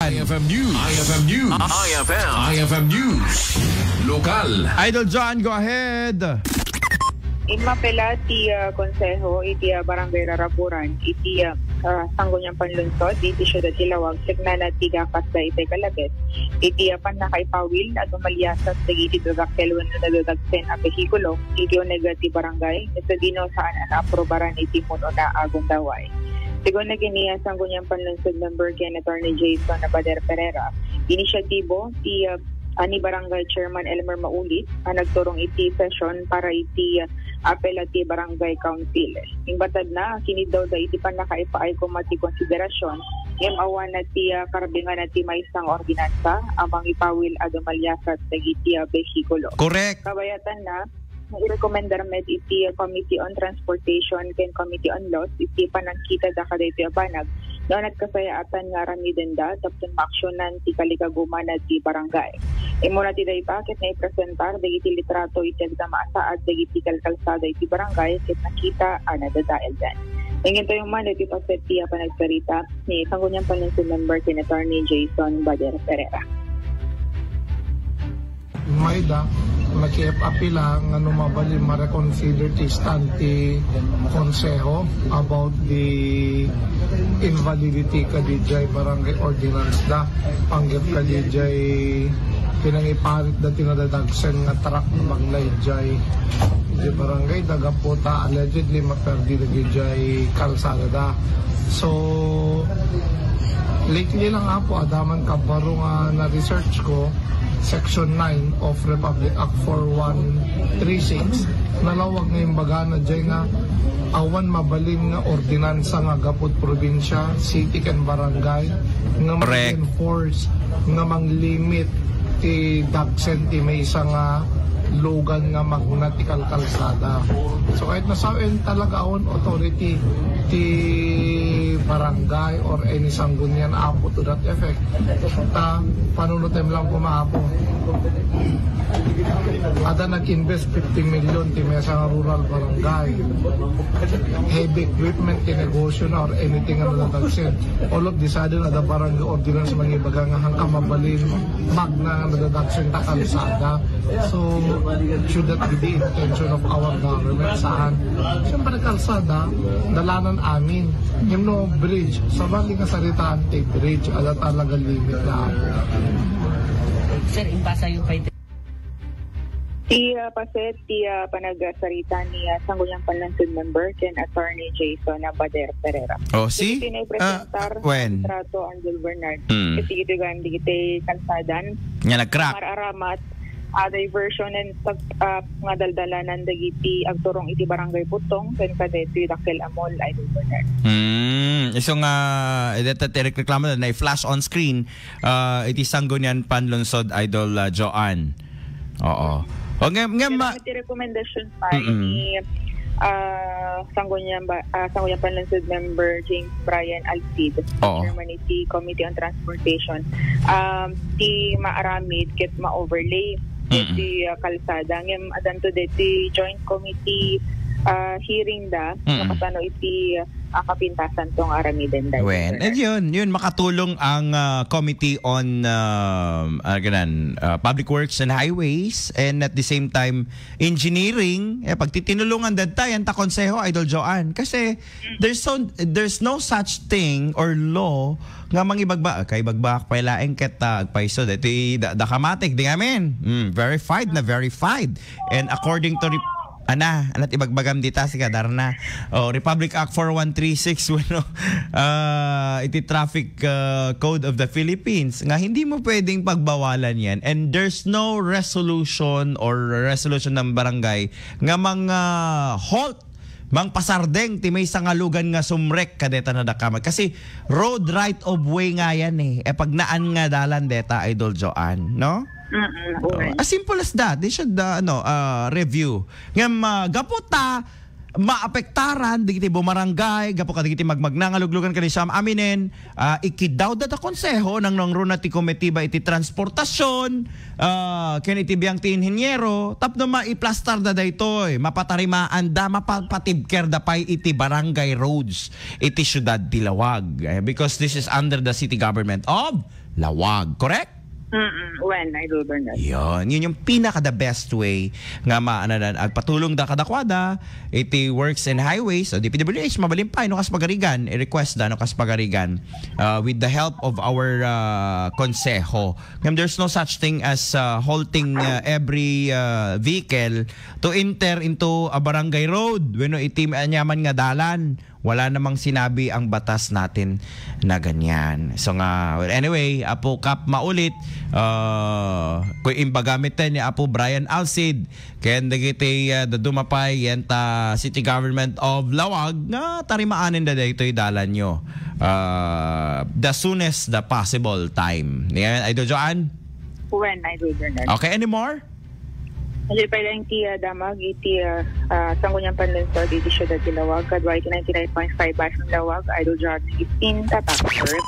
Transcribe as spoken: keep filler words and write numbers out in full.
I F M News. I F M News. I F M. I F M News. Lokal. Idol John, go ahead. Inmapela ti, ah, konseho iti, ah, Barangay Raraburan iti, ah, ah, Sangguniang Panlungsod iti Siudad ti Laoag, ket nanatigakas da iti kalabes iti, ah, pannakaipawil a dumalyasat dagiti dadakkel wenno nadadagsen a behikulo iti uneg ti barangay, sadino saan a naaprobaran iti immun-una a gundaway. Segun dagiti, ah, Sangguniang Panlungsod member ken Attorney Jason Abader Pereira, inisyatibo ti, ah, ani Barangay Chairman Elmer Maulit a nagturong iti session para iti, ah, apela ti Barangay Council. Imbatadna, kinidawda iti pannakaipaay koma ti konsiderasyon, ngem awan ti, ah, karbingan ti maysa nga ordinansa a mangipawil a dumalyasat dagiti, ah, behikulo. Correct. Kabayatanna, irekomendar met iti Committee on Transportation ken Committee on Laws iti panangkitada kadaytoy a banag no nagkasayaatan nga aramidenda tapno maaksionan ti kalikagumana ti barangay. Immuna ti dayta ket naipresentar dagiti litrato iti agdama a saad dagiti kalkalsada iti barangay ket nakita a nadadaeldan. Ingintayo man iti paset ti panagsarita ni Sangguniang Panlungsod member ken Attorney Jason Bader Pereira. Mayda, nakiap-apila nga no mabalin ma-reconsider ti stand ti Konseho about the invalidity kadidiay barangay ordinance da, panggep kadidiay pinangiparit da ti nadadagsen nga truck nga magna idiay, idiay barangay da gapu ta allegedly maperdi dagiti kalsada da. So, lately lang, Apo, adaman kabaro nga na-research ko, Section nine of Republic Act four one three six, nalawag nga imbagana diay nga awan mabalin nga ordinansa nga agapod probinsya, city ken barangay nga Correct. Mag-enforce nga mang-limit ti dagsen ti maysa nga lugan nga magna ti kalkalsada. So, kahit na sawen talaga awan authority ti barangay or any sanggunian, Apo, to that effect. Ta, panunutem lang koma, Apo. Ada nag-invest fifty million ti maysa nga rural barangay. Heavy equipment ti negosyo na or anything nga nadadagsen. All of the sudden, ada barangay ordinance mangibaga nga hangka mabalin magna nga nadadagsen ta kalsada. So, should that be the intention of our government? Saan? Siyempre, kalsada, dalanan amin. Yung no bridge, sabali nga saritaan ti bridge, ada talaga limit na. Sir, impasa yung pwede. Ti, ah, paset, ti, ah, panagsarita ni, ah, Sangguniang Panlungsod member ken Attorney Jason Abader Pereira. Oh, see? Iti naipresentar Ah, when? Trato Angel Bernard. Mm. Iti iti gayam dagiti kalsadan. Nga nag-crack. Mararamat, ah, diversion and tag-, ah, nga daldalanan dagiti agturong iti Barangay Butong ken kadaytoy dakkel a mall, Idol Bernard. Hmm, isu nga, eh, deta ti reklamo na i-flash on screen, ah, iti Sangguniang Panlungsod, Idol, ah, Joanne. Oo. O, nga, nga Kaya ma- iti rekomendasyon pa Mm-mm. ni, ah, Sangguniang ba-, ah, Sangguniang Panlungsod member James Brian Alcid, Oo. Chairman iti Committee on Transportation. Um, ti maaramid ket ma-overlay Mm-mm. iti, ah, kalsada. Ngem adanto deti joint committee, ah, hearing da, Mm-mm. nakasano iti, ah, kapintasan tong aramiden da. Wen, and yun, yun, makatulong ang, ah, Committee on, um, ah, ganan, ah, Public Works and Highways, and at the same time, engineering, eh, pagtitinulungan da tayo, ang ta konseho, Idol Joanne. Kasi, there's so, there's no such thing or law nga mangibagba-, ah, kaibagbak, pay laeng ket, ah, agpayso, dito i-, da, da kamatik, di ngamin. Mm, verified na verified. And according to re-, Ana, ana't ibagbagam dita, siga, Darna. Oh, Republic Act four one three six, bueno, ah, iti Traffic, ah, Code of the Philippines, nga hindi mo pwedeng pagbawalan yan. And there's no resolution or resolution ng barangay nga mang, ah, halt, mang pasardeng ti maysa nga lugan nga sumrek kadeta nadakamat. Kasi road right of way nga yan eh. E pagnaan nga dalan deta, Idol Joanne, no? Mm-mm, okay. Oh, as simple as that. They should, uh, ano, uh, review. Ngem, uh, gapu ta maapektaran dagiti bumarangay, gapu kadagiti magmagna nga luglugan kadi siam aminen, ah, ikidawda ta konseho nang nangruna ti komitiba iti transportasyon, ah, ken iti biang ti inhenyero, tapno maiplastar da daytoy, mapatarimaan da, mapapatibker da pay iti barangay roads iti siudad ti Laoag. Eh, because this is under the city government of Lawag. Correct? Mm-mm. When, Idol Bernard. Yun. Yun yung pinaka the best way nga maananan. Agpatulong da kadakwada, iti Works and Highways, o D P W H, mabalin pa, no, kas pagarigan, i-request da, no, kas pagarigan, uh, with the help of our uh, konseho. Ngam, there's no such thing as uh, halting uh, every uh, vehicle to enter into a barangay road. Wenno iti anyaman nga dalan. Wala namang sinabi ang batas natin na ganyan. So nga, well, anyway, Apo Kap, maulit, uh, kung imbaga miten ni Apo Brian Alcid, ken dagiti uh, daduma pay yen ta City Government of Lawag, nga tarimaanen da daytoy dalan nyo. Uh, the soonest the possible time. Yan, Idol Joan? When, Idol Bernard. Okay, any more? Idol, pay lang iti uh, damag, iti uh, uh, Sangguniang Panlungsod, iti Siyudad ti Lawag, kadua iti ninety-nine point five Bastion Lawag, Idol John fifteen, Tatak F M.